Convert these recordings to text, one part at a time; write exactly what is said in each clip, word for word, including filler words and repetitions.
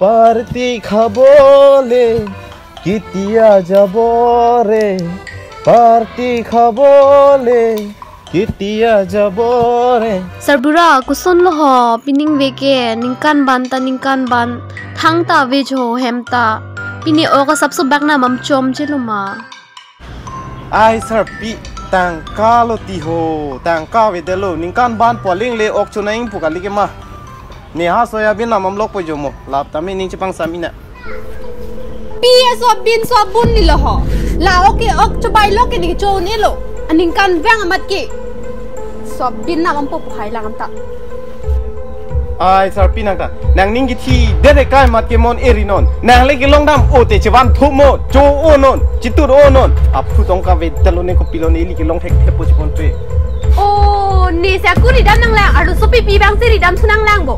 পাৰ্টি খাবলে কেতিয়া যাব ৰে? পাৰ্টি খাবলে কেতিয়া যাব ৰে? Sarbura, koson lo ho, pining veke, ningkan ban ta ningkan ban, thangta ave jo hem ta. Pini ok asapso bak nam amchom chelo ma. Ai sarpi, tangka lo ti ho, tangka avedetlo, ningkan ban poling le ok chonai pu kali ke ma. Ne ha soyabin nam amlok po jomo, lap tame ning chepang samina. Pi aso bin so bun ni lo ho. La ok ke ok chobai lo ke ni chone lo. Aningkan vang amat ke. So bin nam ampo pohai lang amta. Ai sarpi nang ta. Nangning kithi dere kai mat ke mon eri non. Nang le kelong dam o te chevan thumo. Cho o non. Chitut o non. Aphu tongka avedetlo ne kopilo ne ili kelong thekthepo chiponpe. O, ne sa kuri dam nanglang. Arloso pipi bang si ridam sunang lang bo.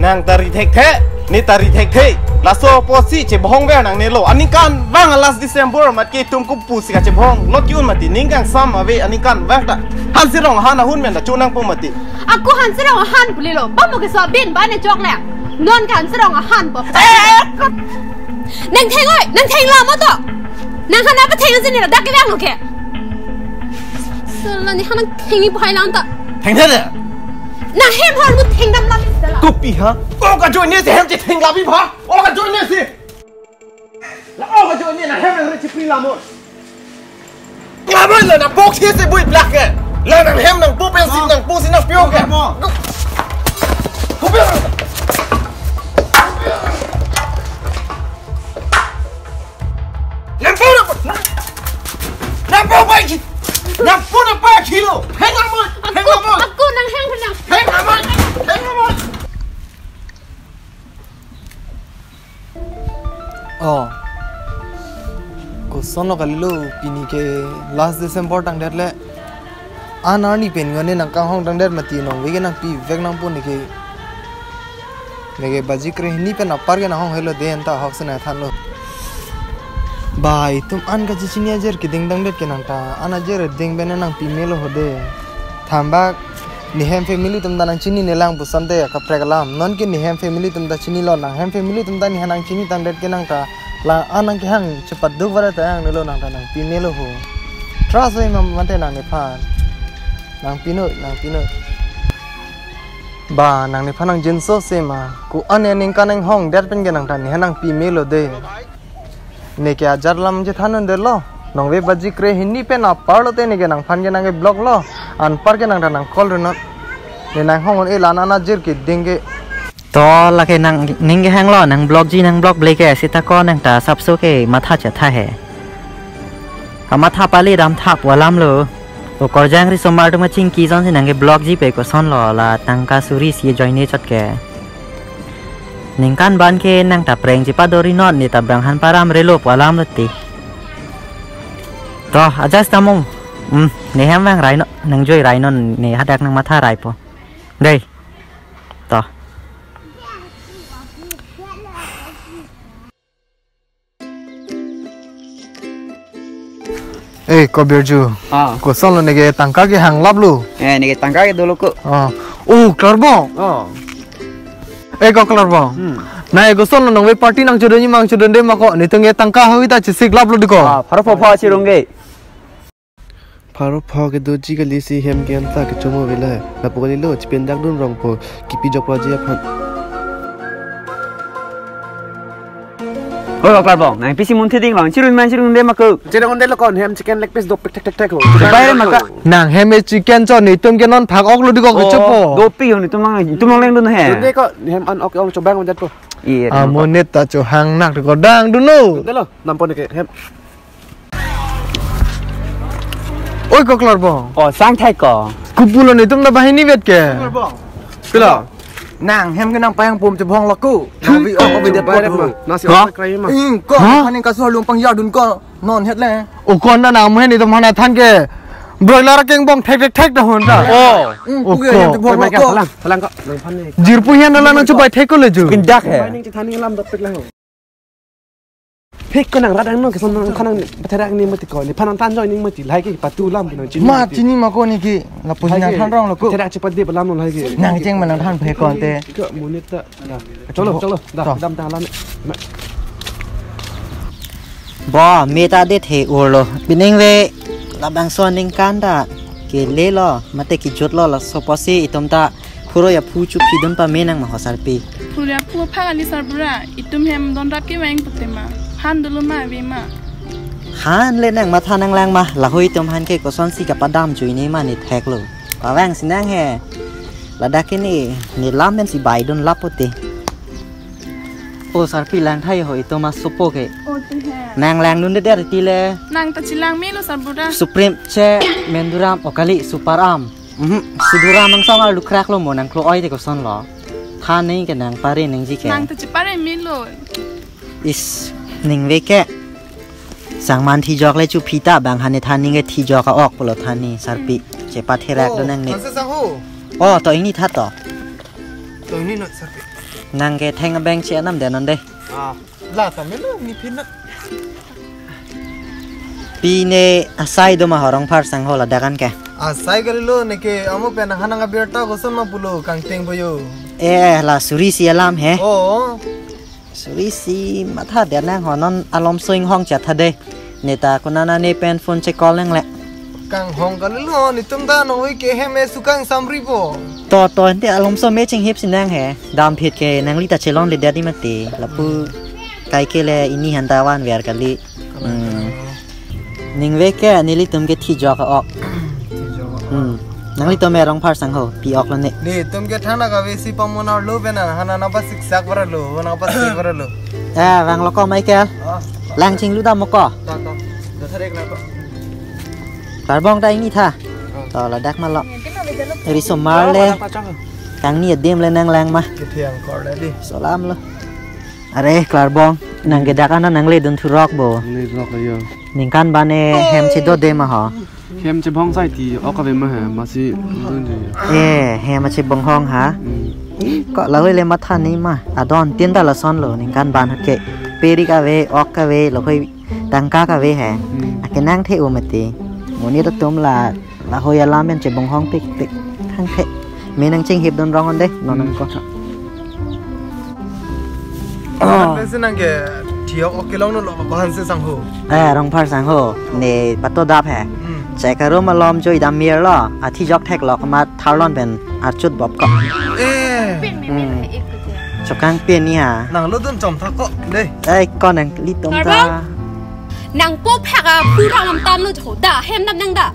Nang ta ri thekthe. Ne ta ri thekthe. Laso apotsi chebhong ver nangne lo. Aningkan vang last December mat ke tum kupu si kachebhong. Not ki-un mati ning kangsam ave aningkan vang ta. Hanserong ahan ahun men ta chonangpo mati. Ako Hanserong ahan pulilo. Bamo ke so bin ba ne chok le. Non ke Hanserong ahan po. Nang theng oi, nang theng la mo to. Nang hana pa theng sini dak ke vang lo ke. Sala ne hana thengji pohai lang ta. Thengthe de. Nang hem har mu theng dam lam sala. Kopi ha? O ka join ne si hem che theng labi pha. O ka join ne si. La o ka join ne nang hem nang re chipri lamon. Lamon la nang bok si si bui black ke. La nang hem nang bok pen si nang bok si nang pio ke. Kopi ha? Nang po nang po. Nang po pai ki. Nang po nang pai kilo. Heng nang mo. Heng nang mo. Ako nang heng nang. Heng nang mo. Heng nang mo. Oh. Koson lo kalilo pini ke last December tangdet le. An arni pen ngone nang kanghong tangdet mati nong veke nang pi vek nang po neke. Neke baji kre hini pen apar ke nang hong helo de anta hok sena than lo. Ba itum an kachechini ajer keding tangdet ke nang ta an ajer ding bene nang pi melo ho de. Thambak ne hem family atum ta nang chini ne lang puson te kaprek alam. Non ke ne hem family atum ta chini lo nang hem family atum ta ne nang chini tangdet ke nang ta la an nang kehang chepat duk vare ta yang nelo nang ta nang pi melo ho. Trust oi mam mate nang nephan. Nang pinoi, nang pinoi. Ba, nang nephan nang jinso se ma. Ku an ya ningkan nang hong det pen ke nang ta ne nang pi melo de. Neke ajar lam je thanun de lo. Nong ve baji kre hini pen apar lo te neke nangphan ke nang ke block lo. Anpar ke nang ta nang call runot. Ne nang hong un e lan an ajer keding ke. To lake nang ning kehang lo nang block ji nang block ble ke sita ko nang ta sapso ke matha chatha he. Kamatha pali dam thap walam lo. O korjang ri somar tu ma chingki jon si nang ke block ji pe koson lo la tangka suri si join ne chot ke. Ningkan ban ke nang ta preng ji padori non ne ta brang han param relo walam lo ti. To adjust tamung. Hmm, ne hem vang rai no nang joi rai non ne hadak nang matha rai po. Dei. To. Eh, ko Birju. Ah. Koson lo neke tangka ke hang lap lo. Eh, neke tangka ke dolo ko. Ah. Oh, Klarbong. Oh. Eh, ko Klarbong. Hmm. Na, eh, koson lo nong ve party nang chodon ji mang chodon de ma ko. Netum ke tangka hawi ta chesik lap lo di ko. Ah, pharo pho pho chirung ke. Pharo pho kedoji kali si hem ke anta kechomo vela. Lapu kalilo chipen dak dun rong po kipi jok po aji aphan. Oi, Klarbong, nang pisi munthi ding long, chirun man chirun de ma ko. Chirun de lo kon hem chicken leg piece dopik thek thek thek ho. Bai ma ko. Nang hem e chicken cho netum ke non phak ok lo di ko kecho po. Dopik ho netum mang, netum mang leng dun he. Dun de ko hem an ok ong chobang manjat po. Iya. Amonit ta cho hang nak ko dang dun no. Dun de lo, nam po ne ke hem. Oi, ko Klarbong. Oh, sang thai ko. Kupulo netum na bahini vet ke. Klarbong. Pilo. Nang hem ke nang payang pum chebhong laku. Nang vi ok vi det bai pot ma. Nasi ha? Ok krai ma. Hmm, ko. Ha? Paning kasu halung pang ya dun ko. Non het le. O kon na nang mo hen netum hana than ke. Broiler keng bong thek thek thek ta hon ta. Oh. Hmm, o puke ko. Yang chebhong laku. Salang, salang ko. Nang phan ni. Jirpo hian na nang chubai thek ko le ju. Pindak he. Bai ning chethani lam dopik lang. Tik ko nang rat ang no, keson nang thanang patherak ni mati ko. Nephan nang than joining mati, lahai ke patu lam nang chini. Ma mati. Chini ma ko niki, lapu lahai nang ke than rong lo ko. Patherak chepat di balam lahai ke. Nang cheng ma nang than phe ko te. Ko monit ta. Da. Cholo, cholo. Da, to. Dam ta lam. Bo, me ta det he urlo. Pining ve labangso aningkan ta kelelo, mate kejutlo, laso apotsi itum ta phurui aphu chuphi dun pame nang ma ho sarpi. Phurui aphu apha kali sarbura, itum hem donrap kevang pute ma. Han dolo ma ave ma. Han le nang matha nanglang ma, lahai itum han ke kosonsi kapadam juine ma ne theklo. Pavangsi nang he. Ladak ke ne, ne lam pensi bai dun lap pute. O sarpi, lang thai ho itum asopo ke. O te he. Nang lang dun det ti le. Nang ta chelang melo sarbura. Supreme che menduram o kali super am. Mhm. Suduram angsong arlu krak lo mo nang klo-oi te kosonlo. Than nangji ke nang pare nangji ke. Nang ta chepare melo. Is ning ve ke. Sangman thijok le chuphi ta bang hane than ning ke thijok a-ok pulo than ni sarpi. Chepatherak do nang ne. Hanse sang ho. O to ingni tha to. To ingni no sarpi. Nang ke theng abeng che anam de non de. Ah, la ta melo ni phin na. Pine asai do ma ho Rongphar sang ho ladak an ke. Asai kali lo neke amo pen hanang abirta koson ma pulo kangteng boyo. Eh, la suri si alam he. Oh. Suri si matha de nang ho non alom soing hong chat tha de. Neta kunana ne pen phone che call nang le. Kanghong kali lo, netum ta nong hui ke hem e sukang samri po. To, to, ente alom so me chinghip si nang he. Dam phit ke nangli ta chelon le dadi mati. Lapu kai ke le ini hanta van ver kali. Hmm. Ning ve ke nelitum ke thijok a-ok. Thijok a-ok. Hmm. Nanglitum me Rongphar sang ho, pi ok lo ne. Netum ke thana kave si pamonar lo bena, hana napa siksak para lo, napa sik para lo. Eh, vang lo ko Michael. Ah. Lang chinglu dam mo ko. Ta, ta. Da tharek na ko. Karbong ta ingni tha. Ah. To ladak ma lo. Ri somar le. Kangni adim le nang lang ma. Kethiang kor le di. Solam lo. Are, Klarbong, nang ke dak ana nang le dun thurok bo. Nang le thurok yo. Ningkan ban e hem chedo de ma ho. Hem chebong sai ti ok ave ma ha, masi dun je. Eh, hem chebong hong ha. Hmm. Ko lahai le matha ni ma. Adon tin ta lason lo, ningkan ban ke. Peri kave, ok kave, lahai tangka kave he. Hmm. Akenang the-o mati. Monit atum la, lahai alam en chebong hong pik pik. Thang the. Me nang chinghip dun rong on de, non nang ko. Oh. Hanse nang ke thiok ok kelong no lo ko hanse sang ho. Eh, Rongphar sang ho. Ne pato dap he. Hmm. Chek arum alom choi dam mir lo. Athijok theklok ma tharlon pen archut bop ko. Eh. Hmm. Chokang pin ni ha. Nang lo dun chom tha ko. De. Eh, ko nanglitum ta. Nang po phak a pura lam tan lo jo da. Hem nam nang da.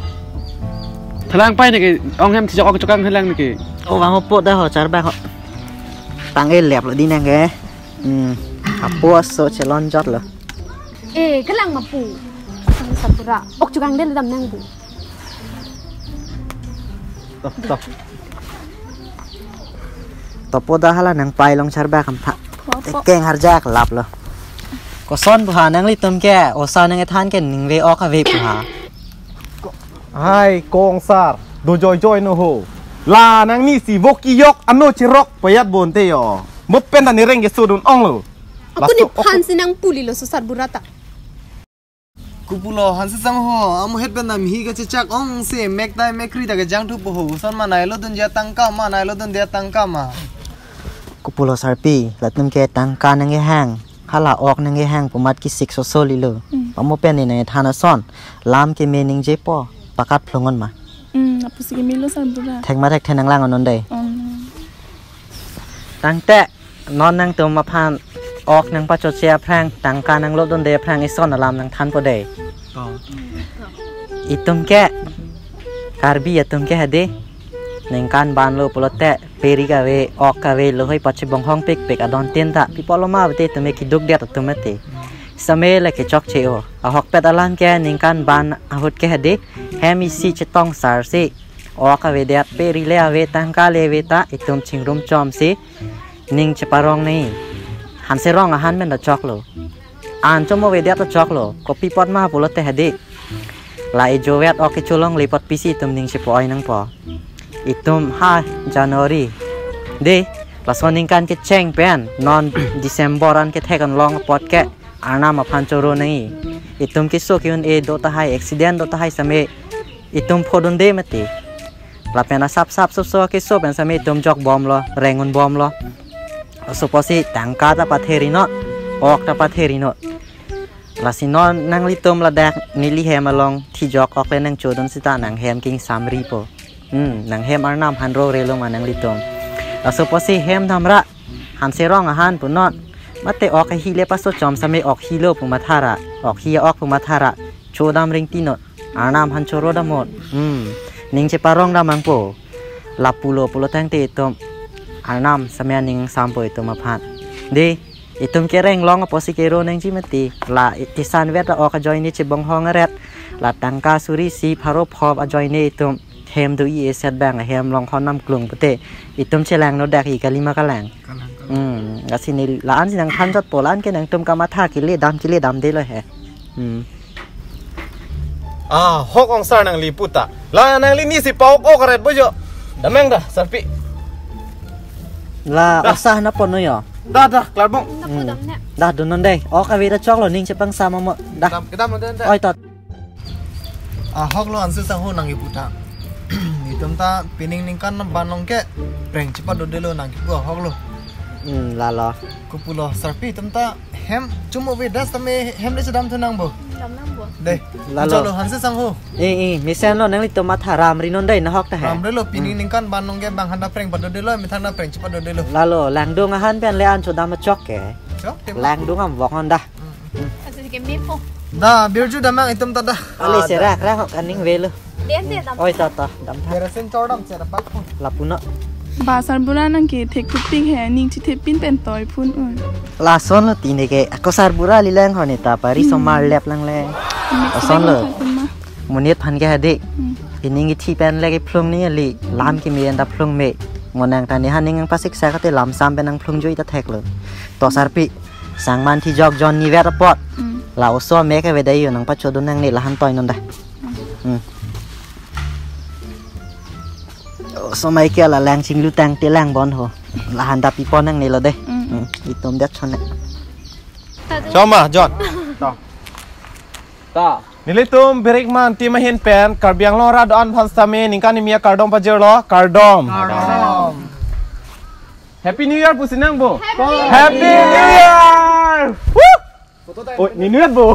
Thalang pai ne ke ong hem thijok ok chokang helang ne ke. O vang po da ho charbak ho. Tang e lep lo di nang ke. Hmm. Apo aso chelon jot lo. Eh, kelang ma pu. Sang sapura. Ok chokang del dam nang bu. To, to. To po da hala nang pai long charbak kam pha. Ko, ko. Tekeng harjak lap lo. Koson bu ha nanglitum ke, osa nang ethan ke ning ve ok ave bu ha. Hai, kong sar, do joi joi no ho. La nangni si voki yok ano cherok payat bonte yo. Mo pen ta nereng ke sudun ong lo. Ako ni laso ok phan si nang puli lo so sarbura ta. Kopulo, hanse sang ho, amo het pen nam hi kachechak ong si, mek tai mek kri ta kejang thu po ho, son ma nai lo dun ja tangka ma, nai lo dun ja tangka ma. Kopulo sarpi, latum ke tangka nang kehang, hala ok nang kehang, pumat kisik so so lilo. Hmm. Pamo pen ni nang than ason, lam ke me ningje po, pakat phlongon ma. Hmm, apusi ke melo sarbura. Thek ma thek the nang lang onon dei. Hmm. Tangte, non nangtum aphan ok nang pachoche aphrang, tangka nang lo dun de aphrang ison alam nang than po dei. To. Itum ke, Karbi atum ke hadi. Ningkan ban lo pulote, peri kave, ok kave, lahai pachebong hong pik pik adon tin ta. Pi apot lo ma bete itum ke kiduk det atum ate. Same le kechokche o. Ahokpet alam ke ningkan ban ahut ke hadi. Hem isi chetong sar si. Ok ave det, peri le ave, tangka le ave ta, itum chingrum chom si. Ning cheparong ni. Hanse rong ahan men da choklo. An chomo ave det ta choklo. Kopi apot ma pulote hadi. La ejo vet ok kecholongle apot pisi itum ning chepo-oi nang po. Itum ha January. De, laso ningkan kecheng pen. Non December an kethek an long apot ke. Arnam aphan choro nangji. Itum keso ke-un-e do tahai, accident do tahai sitame itum phodunde mati. Lapen asap sap sop so keso pen sitame itum jok bomlo, reng-un bomlo. Laso apotsi tangka ta patheri non, ok ta patheri non. Lasi non nanglitum ladak neli hem along thijok ok le nangchodun seta nanghem kingsamripo. Hmm, nanghem Arnam aphan rorelo ma nanglitum. Laso apotsi hem damra, hanserong ahan pu non. Mate ok ahi le paso chom sitame ok hilo pu mathara. Ok hi ok pu mathara. Chodam ringti non. Arnam aphan choro dam non. Hmm, ning cheparong dam nangpo. Lapulo pulo tangte itum Arnam sitame aning sampo itum aphan. Dei, itum kereng long apotsi kero nangji mati. La i-, isan vet a-ok ajoine chebonghong aret. La tangka suri isi pharo phop ajoine itum hem do-i eset bang hem longhon nam klung pute. Itum chelang no dak i kalima kalang. Kalang, kalang. Hmm, lasi ne la-an si nangthan jotpo, la-an ke nangtum kamatha kele dam kele damdelo he. Hmm. Ah, hok ong sar nangli puta. La nangli ni si paok ok aret bojo. Damnang dah, sarpi. La, dah. Osah na pono yo. Dah, dah, klarbong. Hmm. Dah, dun non dei. Ok, awi ta choklo ning chepangsam mo. Dah. Kedam, kedam lo den, den. Oi, tot. Ah, hoklo ansi sangho nangli puta. Itum ta pining ningkan ban long ke preng chepadodelo nangkipu ahoklo. Hmm, lalo. Kopulo sarpi itum ta hem chumo ve das tame hem le chedam thu nangpo. Dam nangpo. Dei. Lalo. Chalo ansi sangho. Eh, eh, mesenlo nanglitum matha ramri non dei nahok ta he. Ramrilo pining ningkan ban long ke bang handa preng padodelo methang na preng chepadodelo. Lalo, langdung ahan pen le an chodam chok ke. Chok, tem. Langdung am vok non dah. Aso si keme po. Dah, birju damnang itum ta dah. Ale serak rak hok aning velo. Den den dam. Oi, ta, ta, dam tha. Berasin chordam chera bak po. Lapu non. Ba sarbura nangkethek thupik he, ning chethepin pen toi phun un. Lasonlo tine ke, ako sarbura lilang hone ta pari somar lep lang le. Lasonlo. Monit aphan ke hadi. Hmm. Ining ithi pen le kephlung ni ali, lam keme anta phlung me. Ngo nang ta neha ning nangpasiksak te lam sam pen nangphlung jui ta theklo. To sarpi. Sangman thijok jon ni vet apot. Mm. La oso mek avedet yo nangpachodun nangne lahan toi non dah. Mm. Oso mai ke la lang chinglu tangte lang bon ho. Lahan ta pipon nangnelo dei. Mm. Mm. Itum det chone. Choma, John. To. To. Nelitum Birikman team ahin pen Karbi Anglong arat do-an aphan sitame ningkan kimi akardom pajirlo, kardom. Kardom. Happy New Year pusi nangpo. Happy New Year. Woo! Oi, ni New Year po.